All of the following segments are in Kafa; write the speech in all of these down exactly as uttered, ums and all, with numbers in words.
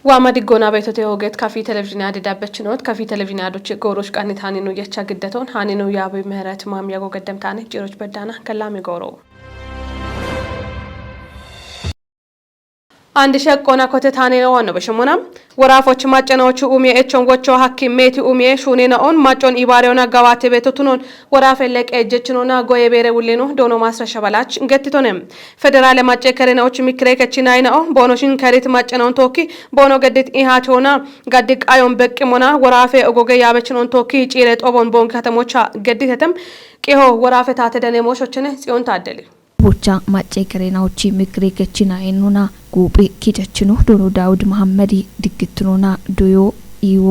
Waama diggoona beetote hoogeet kafi televizhiine adi dabbechinot, kafi televizhiine adochi gooroch qanni taaninu yecha giddeton haaninu yaabi ምህረት ማምያጎ ገደምታኔ ጭሮች በዳና ገላሚ ጎሮ። አንድ ሸቆና ኮተታኔ ዋኖ በሽሙና ወራፎች ማጨናዎቹ ኡሜ ኤቾን ወቾ ሐኪም ሜቲ ኡሜ ሹኔ ነኦን ማጮን ኢባሬውን አጋባቴ ቤቶቱኖን ወራፌ ለቀ ጀችኖና ጎየ ቤሬ ውሌኖ ዶኖ ማስረሻ በላች ገትቶነ። ፌዴራል ማጨ ከሬናዎች ሚክሬ ከቺናይ ነኦ ቦኖሽን ከሪት ማጨናውን ቶኪ ቦኖ ገድት ኢሃቾና ጋድ ቃዮን በቅሞና ወራፌ ኦጎገ ያበችኖን ቶኪ ጪሬ ጦቦን ቦን ከተሞቻ ገድተተም ቂሆ ወራፌ ታተደኔ ሞሾችነ ጽዮን ታደሊ። ቦቻ ማጨ ከሬናዎች ሚክሬ ከቺናይ ኑና ጉጴ ኪጨችኖ ዶኖ ዳውድ መሐመድ ድግትኖና ዶዮ ኢዎ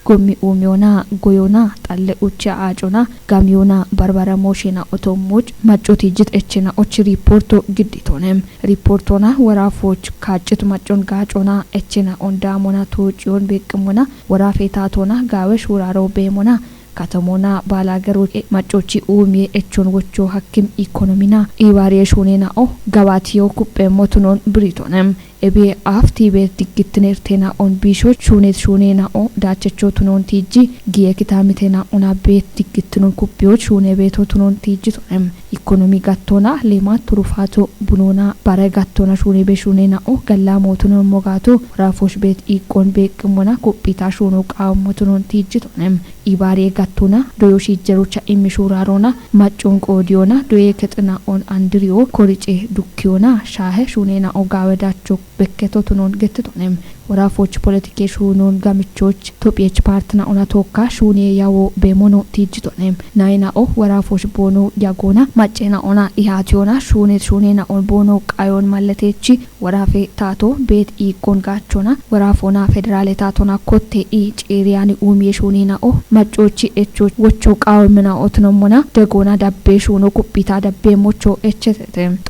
ጎሚ ኡሚዮና ጎዮና ጣለ ኡቼ አጮና ጋሚዮና በርበረ ሞሼና ኦቶሞች ማጮት ይጅት ኤቼና ኦች ሪፖርቶ ግዲቶነም። ሪፖርቶና ወራፎች ካጭት ማጮን ጋጮና ኤቼና ኦንዳሞና ቶጪዮን ቤቅሞና ወራፌ ታቶና ጋወሽ ውራሮ ቤሞና ከተሞና ባላገሮች ማጮቺ ኡሚ ኤቾን ወቾ ሐኪም ኢኮኖሚና ኢባሪ ሹኔና ኦ ገባቲዮ ኩጴ ሞቱኖን ብሪቶነም። ኤቤ አፍ ቲቤት ድግትኔር ቴናኦን ቢሾች ሹኔት ሹኔናኦ ዳቸቾ ቱኖን ቲጂ ጊየ ኪታሚ ቴናኦና ቤት ድግትኖን ኩቢዎች ሹኔ ቤቶ ቱኖን ቲጂ ቶነም። ኢኮኖሚ ጋቶና ሌማት ቱሩፋቶ ቡኖና ባረ ጋቶና ሹኔ ቤ ሹኔናኦ ገላ ሞቱኖን ሞጋቶ ራፎሽ ቤት ኢቆን ቤቅሞና ኩቢታ ሹኖ ቃወሞ ቱኖን ቲጂ ቶነም። ኢባሬ ጋቶና ዶዮ ሺጀሮቻ ኢሚሹራሮና ማጮን ቆዲዮና ዶዬ ከጥናኦን አንድሪዮ ኮሪጬ ዱኪዮና ሻኸ ሹኔናኦ ጋወዳቾ በከቶትኖን ገትቶኔም። ወራፎች ፖለቲኬ ሹኖን ጋምቾች ቶጴች ፓርትና ኦና ቶካ ሹኔ ያዎ ቤሞኖ ቲጅቶኔም። ናይናኦ ወራፎች ቦኖ ያጎና ማጬና ኦና ኢሃቲዮና ሹኔት ሹኔና ኦን ቦኖ ቃዮን ማለቴቺ ወራፌ ታቶ ቤት ኢቆን ጋቾና ወራፎና ፌዴራሌ ታቶና ኮቴ ኢ ጪሪያኒ ኡሚ ሹኔናኦ ማጮቺ ኤቾች ወቾ ቃዮን ምናኦትኖሞና ደጎና ዳቤ ሹኖ ኩቢታ ዳቤ ሞቾ ኤቼ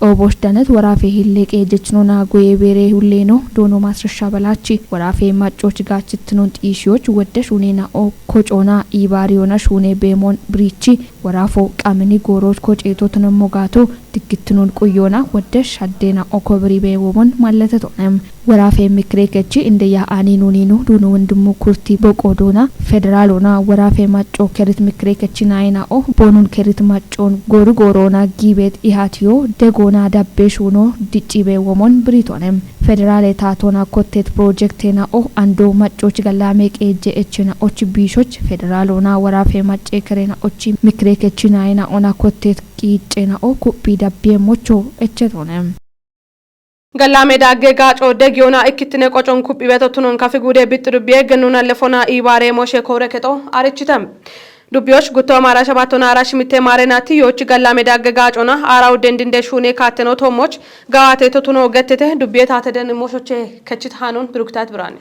ጦቦሽ ደነት ወራፌ ሂሌ ቄጀችኖና ጎዬ ቤሬ ሁሌኖ ዶኖ ማስረሻ በላቺ ወራፌ ማጮች ጋችትኖን ጢሺዎች ወደ ሹኔና ኦ ኮጮና ኢባሪዮና ሹኔ ቤሞን ብሪቺ ወራፎ ቃምኒ ጎሮች ኮጬቶትነ ሞጋቶ ድግትኖን ቁዮና ወደ ሻዴና ኦ ኮብሪ ቤቦሞን ማለተቶነም። ወራፌ ምክሬ ከቺ እንደያ አኒኑኒኑ ዱኑ ወንድሙ ኩርቲ በቆዶና ፌዴራሎና ወራፌ ማጮ ከሪት ምክሬ ከቺ ናይና ኦ ቦኑን ከሪት ማጮን ጎሩ ጎሮና ጊቤት ኢሃቲዮ ደጎና ዳቤ ሹኖ ድጪ ቤ ወሞን ብሪቶነም። ፌዴራል የታቶና ኮቴት ፕሮጀክቴና ኦ አንዶ ማጮች ገላሜ ቄጄ ኤችና ኦች ቢሾች ፌዴራሎና ወራፌ ማጨ ከሬና ኦች ምክሬ ከቺ ናይና ኦና ኮቴት ቂጬና ኦ ኩቢ ዳቤ ሞቾ ኤቼቶነም። ገላሜ ዳጌ ጋጮ ደጊዮና እክትነ ቆጮን ኩቢ ቤቶቱኖን ከፊ ጉዴ ብጥ ዱቤ ገኑና ለፎና ኢባሬ ሞሼ ኮረ ከጦ አርችተም። ዱቤዎች ጉቶ ማራ ሸባቶና አራ ሽምቴ ማሬናቲ ዮች ገላሜ ዳጌ ጋጮና አራው ደንድንደ ሹኔ ካተኖ ቶሞች ጋቴ ቶቱኖ ገትተ ዱቤ ታተደን ሞሾቼ ከችት ሃኖን ብሩክታት ብራን።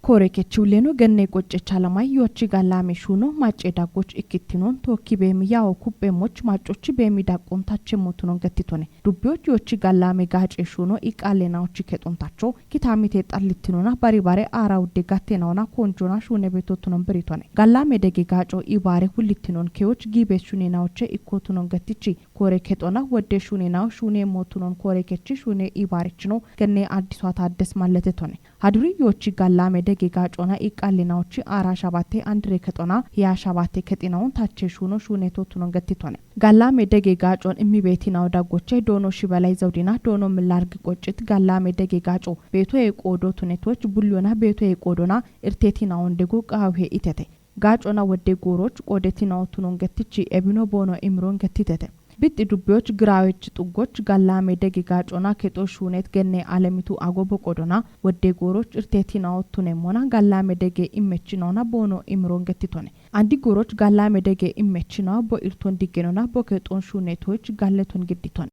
ኮሬ ኬቺ ውሌኖ ገኔ ቆጨቻ ለማይ ዮቺ ጋላሜ ሹኖ ማጬ ዳጎች እክትኖን ቶኪ ቤሚ ያወ ኩቤሞች ማጮቺ ቤሚ ዳቆን ታቼ ሞቱኖን ገትቶኔ። ዱቤዎች ዮቺ ጋላሜ ጋጬ ሹኖ ኢቃሌናዎች ከጦንታቸው ኪታሚቴ ጣልትኖና ባሪባሬ አራ ውዴ ጋቴናውና ኮንጆና ሹኔ ቤቶቱኖን ብሪቶኔ። ጋላሜ ደጌ ጋጮ ኢባሬ ሁልትኖን ኬዎች ጊቤት ሹኔናዎቼ ኢኮቱኖን ገትቺ ኮሬ ኬጦና ወዴ ሹኔናው ሹኔ ሞቱኖን ኮሬ ኬቺ ሹኔ ኢባሬችኖ ገኔ አዲሷ ታደስ ማለቴቶኔ። ሀዱሪ ዮቺ ጋላሜ ደጌ ጋጮና ኢቃሌናዎቺ አራ ሻባቴ አንድሬ ከጦና ህያ ሻባቴ ከጤናውን ታቼ ሹኖ ሹኔ ቶቱኖን ገትቶኔ። ጋላሜ ደጌ ጋጮን እሚ ቤቲናው ዳጎቼ ዶኖ ሺበላይ ዘውዲና ዶኖ ምላርግ ቆጭት ጋላሜ ደጌ ጋጮ ቤቶ የቆዶ ቱኔቶች ቡልዮና ቤቶ የቆዶና እርቴቲናውን ደጎ ቃውሄ ኢቴቴ። ጋጮና ወዴ ጎሮች ቆዴቲናው ቱኖን ገትቺ ኤቢኖ ቦኖ ኢምሮን ገትቴቴ። ብጥ ዱቤዎች ግራዎች ጥጎች ጋላሜ ደጌ ጋጮና ኬጦ ሹኔት ገኔ አለሚቱ አጎ በቆዶና ወዴ ጎሮች እርቴቲናው ቱኔሞና ጋላሜ ደጌ ኢመችናውና ቦኖ ኢምሮን ገትቶኔ። አንዲ ጎሮች ጋላሜ ደጌ ኢመችናው ቦ ኢርቶን ዲጌኖና ቦ ኬጦን ሹኔቶች ጋለቶን ግዲቶን።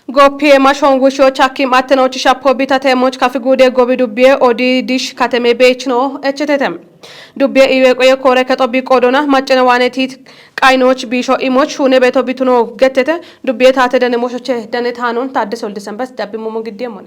ጎፒ የማሾን ውሾች ሐኪም አተኖች ሻፖ ቢታቴሞች ከፊ ጉዴ ጎቢ ዱቤ ኦዲ ዲሽ ከተሜ ቤች ነው ኤችቴቴም። ዱቤ ኢዌቆየ ኮረ ከጦቢ ቆዶና ማጨነ ዋኔቲት ቃይኖች ቢሾ ኢሞች ሹኔ ቤቶ ቢቱኖ ገተተ። ዱቤ ታተ ደኔ ሞሾቼ ደኔ ታኖን ታደሰ ወልደ ሰንበት ዳቢ ሞሞ ግዴ ሞኔ።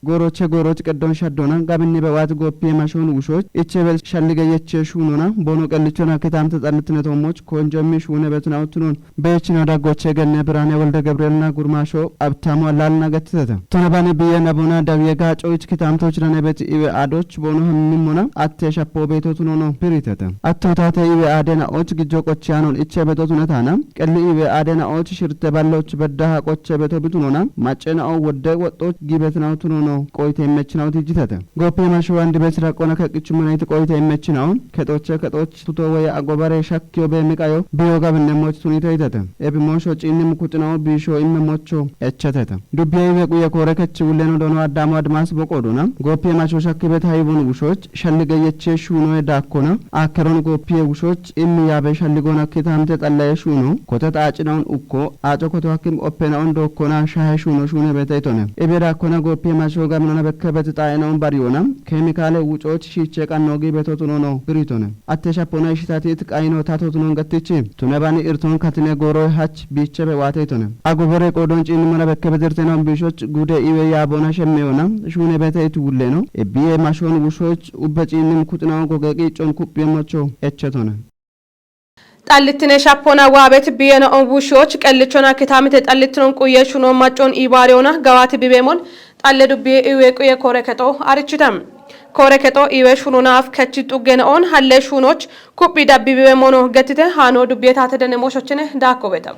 Gooroche gooroch qeddon shaddona, gabinni bewaat gooppiye mashoon wushoch, ichche bel shallige yechche shuunona, boono qellichona kitaamte xallitine toommoch, koonjommi shuune betinaw tunon, beechino daggoche genne Birhaane Wolde Gabrielna Gurmaasho Abtaamu Allaalna gattitete. Tona bane biye nabona dawiye gaaco ich kitaamtoch dane bet iwe aadoch boono hammimmona, atte shappo beeto tunono biritete. Atto taate iwe aade na'och gijjo qochiyaanon ichche beto tunetaana, qelli iwe aade na'och shirte balloch beddaha qoche beto bitunona, macce na'o wodde woxxoch giibetinaw tunono qoyte immechinaw tijjitete. Gooppiye masho andi bet raqqona kaqqichummonayit qoyte immechinaw, kexoche kexoch tuto woye agobare shakkiyo beemiqayo biyo gabinne moch tunite yitete. Ebi moosho ciinni mukuxinaw biisho imme mocho echetete. Dubbiye iwe quye koore kechi wulleno doono Addaamo Admaas boqoodona. Gooppiye masho shakki bet hayibon wushoch, shallige yechche shuunoye daakkona, akkeron gooppiye wushoch, immi yaabe shalligona kitaamte xallaye shuuno, kote xaacinawun ukko, aaco koto hakkim oppenawun dookkona shahe shuuno shuune bete yitone. Ibe daakkona gooppiye masho gaminona bekke beti xaa'inawun bariyona, keemikaale wucoch shiiche qanno gi beto tunono biritone. Atte shapona ishitatit qayino tato tunon gattichi. Tune bani irton katine gooroy hach biichebe waate yitone. Agobore qoodon ciinni mona bekke bedirtenaw biishoch gude iwe yaabona shemmeyona, shuune bete it wulleno. Ebbiye mashon wushoch ubbe ciinni mukuxinaw goge qiiccon kuphiye mocho echetone. Xallittine shappona waabet biyena on wushoch qellichona kitaamite xallittinon quye shuno maccon ibaariyona gawaati bibeemon xalle dubbiye iwe quye koore kexo arichitam. Koore kexo iwe shunonaaf kechi xuggena on halle shunoch kuphi dabbi bibeemono gettite haano dubbiye taate dane mooshochine daakkobeta.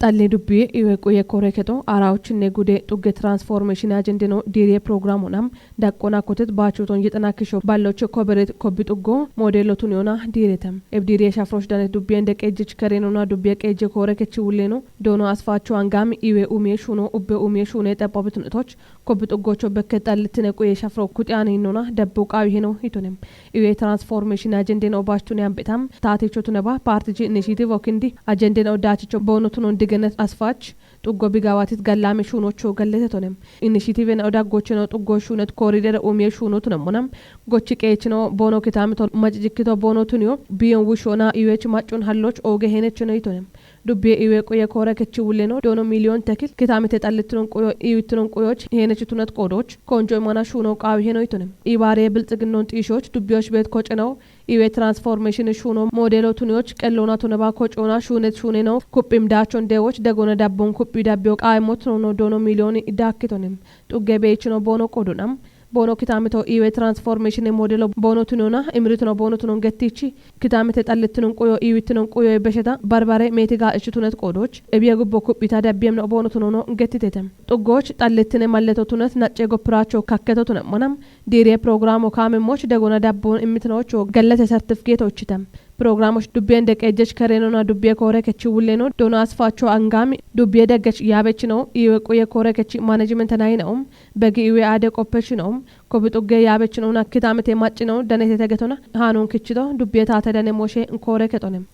Xalle dubbiye iwe quye koore kexo araawochinne gude xugge transformation ajendeno diiriye programonam daqqona kotet baachuton yexena kisho balloch koberet kobbi xuggo moodeello tuniyona diiretam. Eb diiriye shafroch danet dubbiyen deqejjech kerenona dubbiye qeejje koore kechi wulleno doono asfaacho angami iwe umiye shuno ubbe umiye shuune xephobitunetoch kobbi xuggocho bekke xallittine quye shafro kuxiyaninona dabbo qaawi heno yitonem. Iwe transformation ajenden obachtune ambetam taaticho tuneba partichi initiative okindi ajenden odaachicho boono tunon digenet asfaach xuggo bigawaatit gallame shuunocho gallete tonem. Initiative na odaggochino xuggo shuunet koorider umiye shuuno tunemmonam gochi qeechino boono kitaamito macijikkito boono tuniyo biyon wushona iwech maccun halloch ooge heenechino yitonem. Dubbiye iwe quye koore kechi wulleno doono miliyon tekil kitaamite xallittinon quyo iwittinon quyoch heenechi tunet qoodoch koonjo imana shuuno qaawi heno yitonem. Ibaariye bilxiginnon xiishoch dubbiyoch beet kocenaw iwe transformation shuuno moodeelo tuniyoch qelloona tuneba kocoona shuunet shuuneno kuphim daachon deewoch degona dabbon kuphi dabbiyo qaayimo tunono doono miliyooni daakkitonem. Xugge beechino boono qodonam. Boono kitaamito iwe transformation moodeelo boono tuniyona imiritino boono tunon gettichi kitaamite xallittinon quyo iwittinon quyoy besheta barbare meeti gaa'ichi tunet qoodoch ebiye gubbo kuphita dabbiyemno boono tunono gettitetem. Xuggoch xallittine malleto tunet nacce goppiraacho kakketo tunemmonam. Diiriye programo kaamemmoch degona dabbon immitinocho gallete sertifikeetochitam. Programoch dubbiyen deqejjech kerenona dubbiye koore kechi wulleno doono asfaacho angami dubbiye deggech yaabechino iwe quye koore kechi management nayinawum begi iwe aade qoppechino kobi xugge yaabechino nakkitaamite maccino danete tegetona haanon kichito dubbiye taate dane mooshe koore kexonem.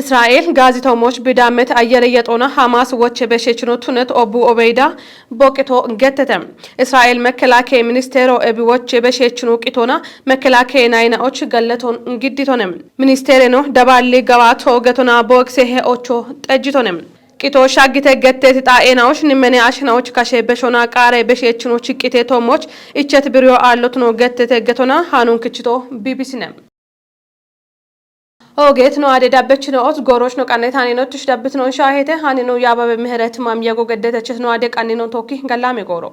Israa'el gaazitoomoch bidaamet ayyere yexoona Hamaas woche besheechino tunet obbu Obeyda boqito gettete. Israa'el mekkelaakiye ministeero ebi woche besheechino qitoona mekkelaakiye nayina'och galleton gidditone. Ministeereno dabaalli gawaato getona bookse he ocho xejjitone. Qito shaggite getteeti xaa'eenaoch nimmene ashinaoch kashe beshona qaare besheechinoch qite toomoch ichet biriyo aallotuno gettete getona haanon kichito bibisine. Ogeet no ade dabbechino ot gooroch no qannet hanino tush dabbit non shaahete hanino yaababe meheret mam yago geddetechet no ade qannino tokki gallame gooro.